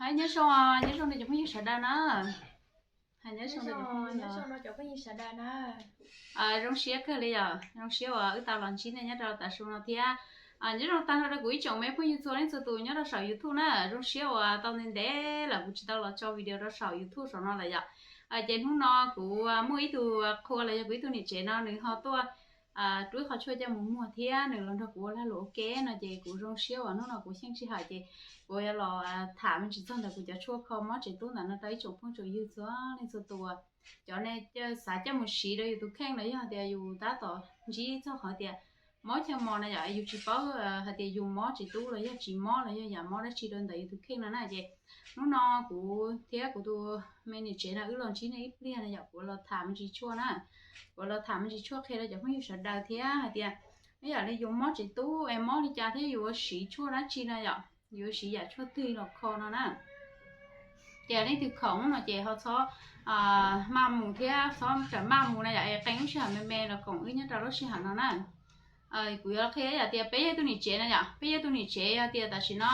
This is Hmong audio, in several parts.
Nyob zoo, nyob zoo rau cov phooj ywg sawv daws na. Nyob zoo rau cov phooj ywg sawv daws na. Zoo siab kawg li yom, zoo siab uas wb tau los ntsib nej nyob rau tav su no thiab. Nyob zoo tag nrho rau kuv ib tsoom me phooj ywg txhua leej txhua tus nyob rau saum YouTube na, zoo siab uas tau ntev ntev lawm kuv tsis tau los tso video rau saum YouTube saum no lawm yom. Ces hnub no kuv muaj ib tug qhua los yog kuv ib tug niam tsev no nws ho tuaj rub ib qho tshuaj coj mus muag thiab nws los nrog kuv ua lag luam ua ke no ces kuv zoo siab uas hnub no kuv xyeej sij hawm ces kuv yuav los tham me ntsis txog ntawm kuv cov tshuaj kho mob tsev tub ntawm no rau ib tsoom phooj tsoom ywg txhua leej txhua tus. Cov nej xav coj mus siv rau yus tus kheej los yog tias yus tab tom ntsib txog qhov tias mob chaw mos na yom, yus tsis paub hais tias yus mob tsev tub los yog tsis mob los yog yam mob dab tsi rau ntawm yus tus kheej no na ces hnub no kuv thiab kuv tus me niam tsev no wb los ntsib nej ib pliag na yom, kuv los tham me ntsis tshuaj na, kuv los tham me ntsis tshuaj qhia rau cov phooj ywg sawv daws thiab hais tias ib yam li yus mob tsev tub es mob li cas thiab yus yuav siv tshuaj dab tsi na yom, yus yuav siv yam tshuaj twg los kho no na. Ces leej twg khoom no ces ho txhob maj mus thiab txhob rawm maj mus na yom, es qee lub sij hawm me me los koom wb nyob rau lub sij hawm no na. Kuv yuav qhia yom tias peb yog ib tug niam tsev na yom, peb yog ib tug niam tsev yog tias tam sim no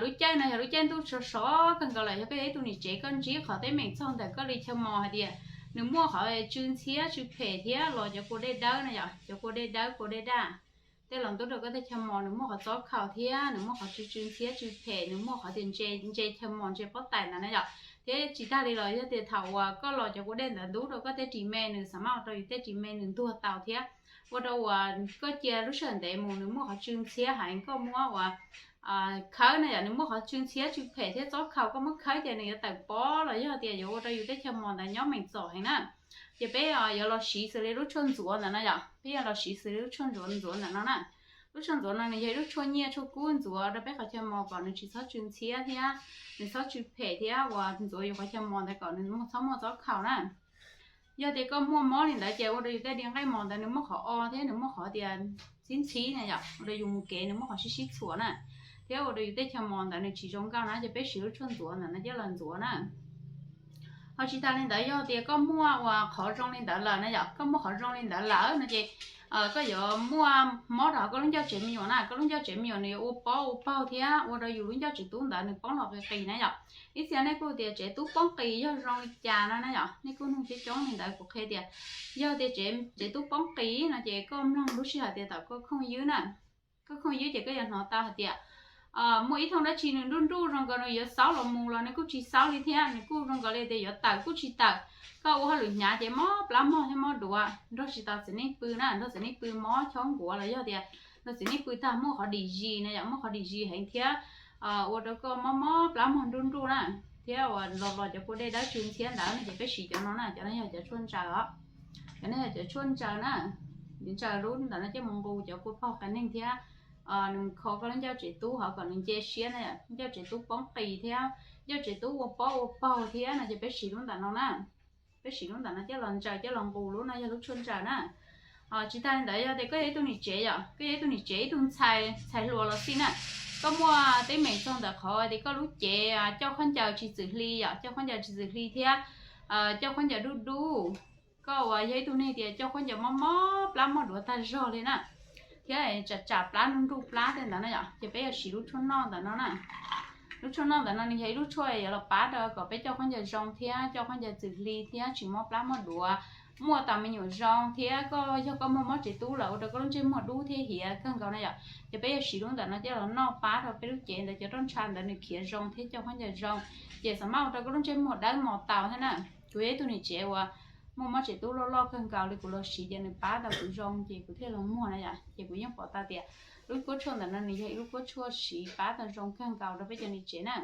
lub caij no yog lub caij ntuj sov sov kawg nkaus lawm, yog koj yog ib tug niam tsev koj ntsib qhov teeb meem txog ntawm koj li chaw mos hais tias nws muaj qhov tsw ntxhiab tsw phem thiab los cov kua dej dawb na yom, cov kua dej dawb kua dej daj tej los ntub rau koj tej chaw mos, nws muaj qhov txob khaus thiab nws muaj qhov tsw tsw ntxhiab tsw phem, nws muaj qhov tias ntse ntse chaw mos ntse pob tais ntawd na yom. Thiab tsis tag li los yog tias thaum uas koj los cov kua dej ntawd ntub rau koj tej ris me, nws xam maj ua rau yus tej ris me nws ntuag tau thiab ua rau uas koj cia lub sij hawm ntev mus nws muaj qhov tsw ntxhiab heev, koj muab uas khawb na yom, nws muaj qhov tsw ntxhiab tsw phem thiab txob khaus, koj muab khawb ces nws yuav tawm pob los yog tias yuav ua rau yus tej chaw mos ntawd nyob meem txom heev na. Ces peb yuav los siv xws li lub tshuaj ntxuav ntawm no yom, peb yuav los siv xws li lub tshuaj ntxuav ntxuav ntawm no na. Lub tshuaj ntxuav no nws yog ib lub tshuaj nyiaj tshuaj kub ntxuav rau peb qhov chaw mos kom nws tsis txhob tsw ntxhiab thiab nws txhob tsw phem thiab uas ntxuav yus qhov chaw mos ntawd kom nws txhob muaj txob khaus na. Yog tias koj muaj mob li ntawd ces ua rau yus tej di nqaij mos ntawd nws muaj qhov o thiab nws muaj qhov tias ntxhib ntxhib na yom, ua rau yus mus kev nws muaj qhov sib sib txhuam na, thiab ua rau yus tej chaw mos ntawd nws tsis zoo nkauj na, ces peb siv lub tshuaj ntxuav ntawm no coj los ntxuav na. Ho tsis tas li ntawd yog tias koj muaj uas qhov zoo li ntawd lawm na yom, koj muaj qhov zoo li ntawd lawm no ces koj yuav muaj mob rau koj lub ncauj tsev me nyuam na, koj lub ncauj tsev me nyuam nws yuav ua pob ua paug thiab ua rau yus lub ncauj tsev tub ntawd nws poob los qis qis na yom. Ib txhia nej kuj tias tsev tub poob qis yog zoo li cas no na yom, nej kuj nug coob coob li ntawd, kuv qhia tias yog tias tsev tub poob qis no ces koj mloog lub sij hawm tias thaum koj khooj ywb na, koj khooj ywb ces koj yuav hnov tau hais tias muaj ib thooj dab tsi nws nruj nruj zoo nkaus nws yuav xaub los mus los nws kuj tsis xaub li thiab nws kuj zoo nkaus li tias yuav tawm kuj tsis tawm. Koj ua hauj lwm hnyav ces mob plab mog thiab mob duav, nrog tsis tau txiv neej pw na, nrog txiv neej pw mob chob nkuav los yog tias nrog txiv neej pw tag muaj qhov dim zis na yom, muaj qhov dim zis heev thiab ua rau koj mob mob plab mog nruj nruj na, thiab uas los los cov kua dej dawb tsw ntxhiab ntawd no ces peb siv cov no na, cov no yog cov tshuaj ntsaws os. Cov no yog cov tshuaj ntsaws na, ntsaws lub ntawm no coj mus nqus cov kua paug qias neeg thiab nws kho koj lub ncauj tsev tub hov kom nws nce siab na, ncauj tsev tub poob qis thiab ncauj tsev tub ua pob ua paug thiab no ces peb siv lub ntawm no na. Peb siv lub ntawm no coj los ntsaws coj los nqus, lub no yog lub tshuaj ntsaws na. Tsis tas li ntawd yog tias koj yog ib tug niam tsev yom, koj yog ib tug niam tsev ib tug ntxhais, ntxhais hluas los xij na, koj muaj teeb meem txog ntawm qhov tias koj lub cev coj khaub ncaws tsis txwm hli yom, coj khaub ncaws tsis txwm hli thiab coj khaub ncaws dub dub, koj uas yog ib tug neeg tias coj khaub ncaws mob mob plab mog duav tag zog li na, thiab tsam tsam plab nruj nruj plab tej ntawd na yom, ces peb yuav siv lub tshuaj noj ntawm no na. Lub tshuaj noj ntawm no nws yog ib lub tshuaj yuav los pab rau kom peb coj khaub ncaws zoo thiab coj khaub ncaws txwm hli thiab tsis mob plab mob duav, muaj tau me nyuam zoo thiab koj yog koj muaj mob tsev tub lawm ua rau koj lub ntsej muag dub thiab hiav kawg nkaus na yom, ces peb yuav siv lub ntawm no coj los noj pab rau peb lub cev ntawd cov roj ntsha ntawd nws khiav zoo thiab coj khaub ncaws zoo, ces xam maj ua rau koj lub ntsej muag dawb mos tau thiab na. Kuv yog ib tug niam tsev uas muaj mob tsev tub loj loj kawg nkaus li, kuv los siv ces nws pab tau kuv zoo ces kuv thiaj los muag na yom, ces kuv yeej pom tau tias lub kuab tshuaj ntawm no nws yog ib lub kuab tshuaj siv pab tau zoo kawg nkaus rau peb cov niam tsev na.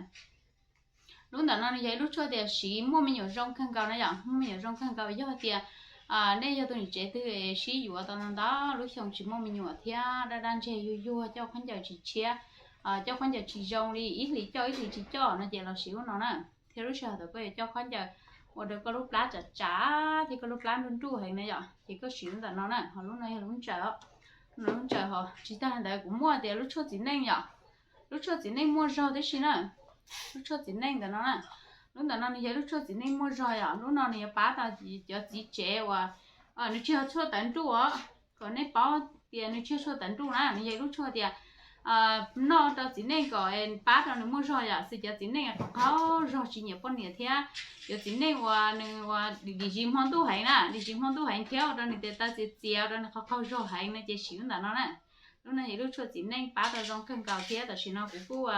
Lub ntawm no nws yog ib lub tshuaj tias siv muaj me nyuam zoo kawg nkaus na yom, muaj me nyuam zoo kawg nkaus yog tias nej yog tus niam tsev twg sib yuav tau ntau ntau lub xyoo tsis muaj me nyuam thiab daj daj ntseg yuag yuag coj khaub ncaws tsis tshiab, coj khaub ncaws tsis zoo li, ib hlis coj ib hlis tsis coj no ces los siv lub no na. Thiab lub sij hawm thaum koj yuav coj khaub ncaws ua rau koj lub plab tsam tsam thiab koj lub plab nruj nruj heev na yom, ces koj siv lub ntawm no na, ho lub no yog lub ntsaws os. Lub no lub ntsaws ho tsis tag ntawd kuv muaj tias lub tshuaj txiv neej yom, lub tshuaj txiv neej muaj zog tib si na. Lub tshuaj txiv neej ntawm no na, lub ntawm no nws yog lub tshuaj txiv neej muaj zog yom, lub no nws yuav pab tau cov txiv tsev uas nws tsis yog tshuaj tawv nruj os, kom nej paub tias nws tsis yog tshuaj tawv nruj na, nws yog lub tshuaj tias noj rau txiv neej kom pab rau nws muaj zog yom. Xws cov txiv neej qaug qaug zog tsis nyiam poj niam thiab cov txiv neej uas nws ua dim zis hmo ntuj heev na, dim zis hmo ntuj heev thiab ua rau nws tes taw txias txias ua rau nws qaug qaug zog heev no ces siv lub ntawm no na. Lub no yog ib lub tshuaj txiv neej pab tau zoo kawg nkaus thiab tam sim no kuv kuj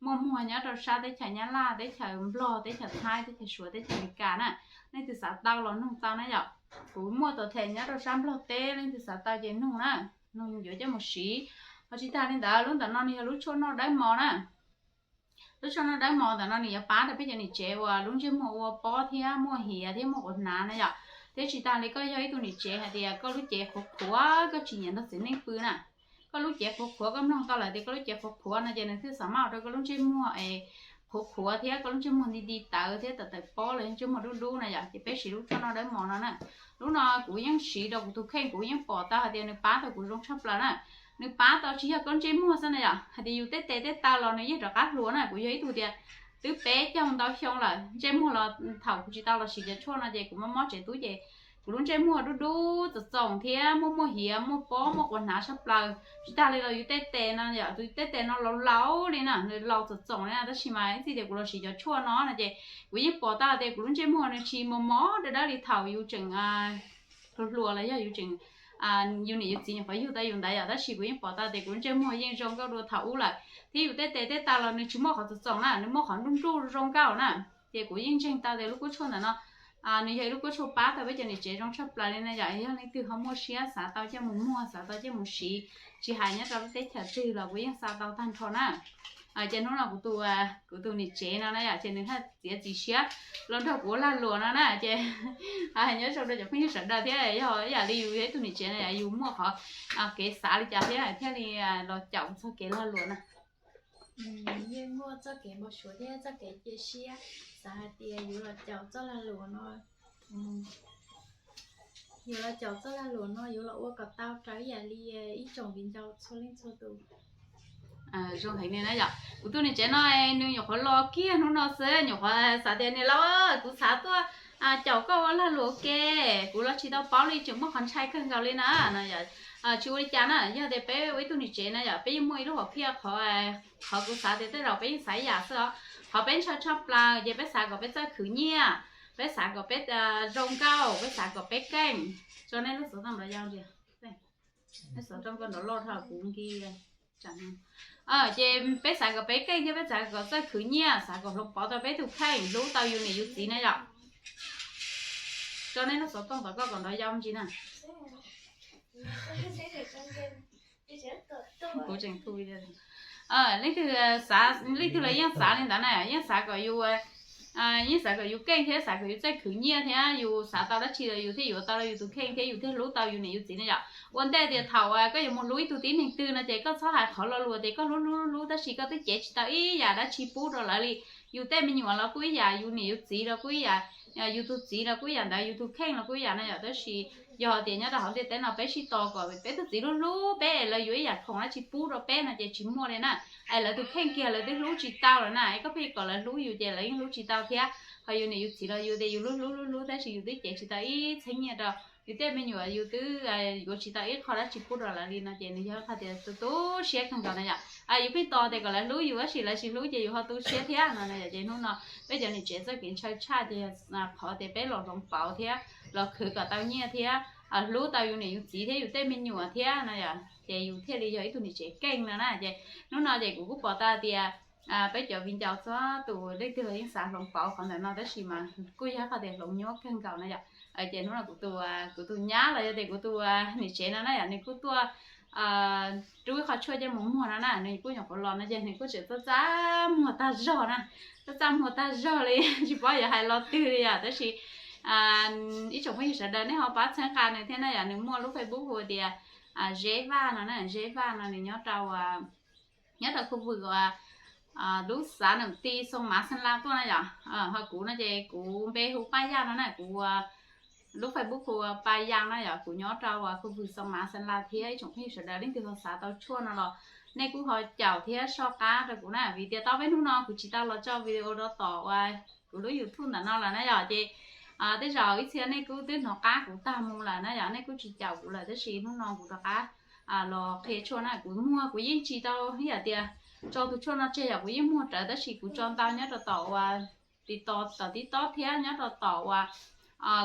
muaj muag nyob rau sab teb chaws Nyab Laj, teb chaws Nplog, teb chaws Thaib, teb chaws Suav, teb chaws Amelikas na. Leej twg xav tau los nug tau na yom. Kuv muaj tau them nyob rau sab Nplog teb, leej twg xav tau ces nug na, nug yuav coj mus siv. Ho tsis tas li ntawd lub ntawm no nws yog lub tshuaj noj dawb mos na. Lub tshuaj noj dawb mos ntawm no nws yuav pab rau peb cov niam tsev uas lub ntsej muag ua pob thiab muaj hiav thiab muaj quav hnav na yom. Thiab tsis tas li koj yog ib tug niam tsev hais tias koj lub cev qhuav qhuav, koj tsis nyiam nrog txiv neej pw na, koj lub cev qhuav qhuav, koj mloog tau lawm tias koj lub cev qhuav qhuav no ces nws thiaj xam maj ua rau koj lub ntsej muag es qhuav qhuav thiab koj lub ntsej muag nti nti tawv thiab tawm tawm pob los yog ntsej muag dub dub na yom. Ces peb siv lub tshuaj noj dawb mos no na. Lub no kuv yeej siv rau kuv tus kheej, kuv yeej pom tau hais tias nws pab tau kuv zoo tshaj plaws na. Nws pab tau tsis yog koj lub ntsej muag xwb na yom, hais tias yus tej tes tej taw los nws yeej rov qab hluas na. Kuv yog ib tug tias twb peb caug ntau xyoo lawm, ntsej muag los thaum kuv tsis tau los siv cov tshuaj no ces kuv mob mob tsev tub ces kuv lub ntsej muag dub dub txom txoom thiab muaj muaj hiav muaj pob muaj quav hnav tshaj plaws. Tsis tas li los yus tej tes no yom, yus tej tes no laus laus li na, nws laus txom txoom li na, tab sis mas ib txhij tias kuv los siv cov tshuaj no no ces kuv yeej pom tau tias kuv lub ntsej muag nws tsis mos mos dawb dawb li thaum yus tseem hluas hluas los yog yus tseem yus niam yus txiv nyuam qhuav yug tau yus ntawd yom. Tab sis kuv yeej pom tau tias kuv lub ntsej muag yeej zoo nkauj dua thaum ub lawm, thiab yus tej tes tej taw los nws tsis muaj qhov txom txoom na, nws muaj qhov nruj nruj zoo nkauj na. Ces kuv yeej ntseeg tau tias lub kub tshuaj ntawm no nws yog ib lub kub tshuaj pab tau peb cov niam tsev zoo tshaj plaws li na yom. Yog leej twg ho muaj siab xav tau coj mus muag, xav tau coj mus siv, tsis hais nyob rau lub teb chaws twg los kuv yeej xa tau tag nrho na. Ces hnub no kuv tus, kuv tus niam tsev no na yom, ces nws thiaj txiav txim siab los nrog kuv ua lag luam no na. Ces nyob zoo rau cov phooj ywg sawv daws thiab, yog ib yam li yus yog ib tug niam tsev na yom, yus muaj qhov kev xav li cas thiab thiaj li los caum txog kev lag luam na. Yeej muaj txoj kev npau suav thiab txoj kev cia siab xav hais tias yuav los caum txoj lag luam no, yuav los caum txoj lag luam no yuav los ua kom tau raws ib yam li ib tsoom viv ncaus txhua leej txhua tus. Zoo heev li na yom. Kuv tus niam tsev no nws nyuam qhuav los kiag hnub no xwb, nyuam qhuav xav tias niam laus, kuv xav tuaj caum koj ua lag luam ua ke, kuv los tsis tau paub li, tseem muaj qhov ntshai kawg nkaus li na. Tsis ua li cas na, yog tias peb ua ib tug niam tsev na yom, peb yeej muaj ib lub hom phiaj, qhov kuv xav tias tej zaum peb yeej xav ib yam xwb os. Qhov peb ntshai tshaj plaws ces peb xav kom peb txawj khwv nyiaj, peb xav kom peb zoo nkauj, peb xav kom peb keej. Tso nej lub xov tooj nrov yau ntsis, nej xov tooj koj nrov loj dhau kuv nki. Ces peb xav kom peb keej thiab peb xav kom txawj khwv nyiaj, xav kom hloov pauv tau peb tus kheej, hlub tau yus niam yus txiv na yom. Tso nej lub xov tooj tom koj kom nrov yau ntsis na. Kuv tseem tu, leej twg, leej twg los yeej xav li ntawd na, yeej xav kom yus, yeej xav kom yus keej thiab xav kom yus txawj khwv nyiaj thiab yus xav tau dab tsi los yus thiaj yuav tau rau yus tus kheej thiab yus thiaj hlub tau yus niam yus txiv na yom. Ua ntej tias thaum koj yuav mus hlub ib tug tib neeg twg no ces koj txhob hais qhov lo lus tias koj hlub hlub hlub hlub tab sis koj twb cev tsis tau ib yam dab tsi pub rau lawv li. Yus tej me nyuam los kuj ib yam, yus niam yus txiv los kuj ib yam, yus tus txiv los kuj ib yam ntawd, yus tus kheej los kuj ib yam na yom. Tab sis yog tias nyob rau hauv ntiaj teb no peb sib tos kom peb tus txiv hlub hlub peb es lawv yuav ib yam khoom dab tsi pub rau peb no ces tsis muaj li na. Es lawv tus kheej kiag lawv twb hlub tsis tau lawm na, es koj pheej kom lawv hlub yus ces lawv yeej hlub tsis tau thiab. Ho yus niam yus txiv los yus tias yus hlub hlub hlub hlub tab sis yus twb cev tsis tau ib txheeb nyiaj rau. Yus tej me nyuam yus twb yuav tsis tau ib qho dab tsi pub rau lawv li no ces nws yog qhov tias tu tu siab kawg nkaus na yom. Yus pheej tos tias kom lawv hlub yus tab sis lawv tsis hlub ces yus ho tu siab thiab no na yom. Ces hnub no peb cov niam tsev txoj kev ntshaw tshaj ces qhov tias peb los hloov pauv thiab los khwv kom tau nyiaj thiab hlub tau yus niam yus txiv thiab yus tej me nyuam thiab no yom, ces yus thiaj li yog ib tug niam tsev keej no na. Ces hnub no ces kuv kuj pom tau tias peb cov viv ncaus txhua tus leej twg los yeej xav hloov pauv qhov ntawm no tab sis mas kuj yog qhov tias hloov nyuaj kawg nkaus na yom. Ces hnub no kuv tus, kuv tus nyab los yog tias kuv tus niam tsev no na yom, nws kuj tuaj rub ib qho tshuaj coj mus muag no na, nws kuj nyuam qhuav los no ces nws kuj tseem txaj txaj muag tag zog na, txaj txaj muag tag zog li tsis paub yuav hais lo twg li yom. Tab sis ib tsoom phooj ywg sawv daws nej ho pab txhawb nqa nws thiab na yom, nws muaj lub Facebook hu tias Zeb Vaj no na, Zeb Vaj no nws nyob rau nyob rau khu vwm uas lub xav nam ti Xoo Mav Xeeb Laj tuaj na yom. Ho kuv no ces kuv npe hu Paj Yaj no na, kuv lub Facebook hu Paj Yaj na yom, kuv nyob rau uas khu vwm Xoo Mav Xeeb Laj thiab ib tsoom phooj ywg sawv daws leej twg ho xav tau tshuaj no los nej kuj ho caum thiab soj qab rau kuv na, vim tias tau peb hnub no kuv tsis tau los tso video rau tom uas kuv lub YouTube ntawm no lawm na yom. Ces tej zaum ib txhia nej kuj twb hnov qab kuv tag mus lawm na yom, nej kuj tsis caum kuv lawm tab sis hnub no kuv rov qab los qhia tshuaj na. Kuv muag kuv yeej tsis tau ib yam tias tso tus tshuaj no tseg yom, kuv yeej muag rawv tab sis kuv tso ntau nyob rau tom uas TikTok, tom TikTok thiab nyob rau tom uas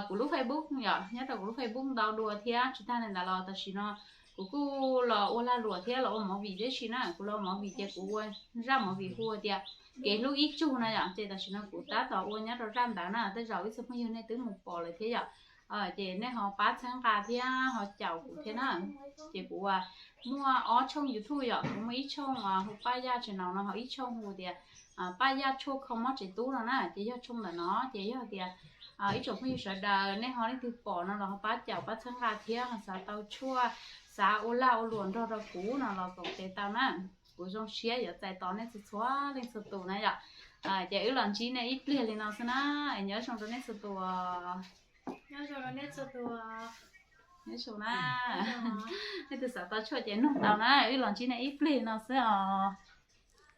kuv lub Facebook yom, nyob rau kuv lub Facebook ntau dua thiab. Tsis tag li ntawd los tam sim no kuv kuj los ua lag luam thiab los ua movie tib si na. Kuv los ua movie ces kuv ua zaj movie hu tias kev hlub ib tsug no yom, ces tam sim no kuv tab tom ua nyob rau zaj ntawd na. Tej zaum ib txhia phooj ywg nej twb mus pom lawm thiab yom. Ces nej ho pab txhawb nqa thiab ho caum kuv thiab na. Ces kuv muaj ob tshooj YouTube yom, kuv muaj ib tshooj hu Paj Yaj Channel no, ho ib tshooj hu tias Paj Yaj Tshuaj Kho Mob Tsev Tub no na. Ces yog tshooj ntawm no ces yog tias ib tsoom phooj ywg sawv daws nej ho leej twg pom no los ho pab caum pab txhawb nqa thiab ho xav tau tshuaj, xav ua lag ua luam nrog rau kuv no los koom tes tau na. Kuv zoo siab yuav txais tos nej txhua txhua leej txhua tus na yom. Ces wb los ntsib nej ib pliag li no xwb na, es nyob zoo rau nej txhua tus. Nyob zoo na, nej tus xav tau tshuaj ces nug tau na, wb los ntsib nej ib pliag li no xwb os.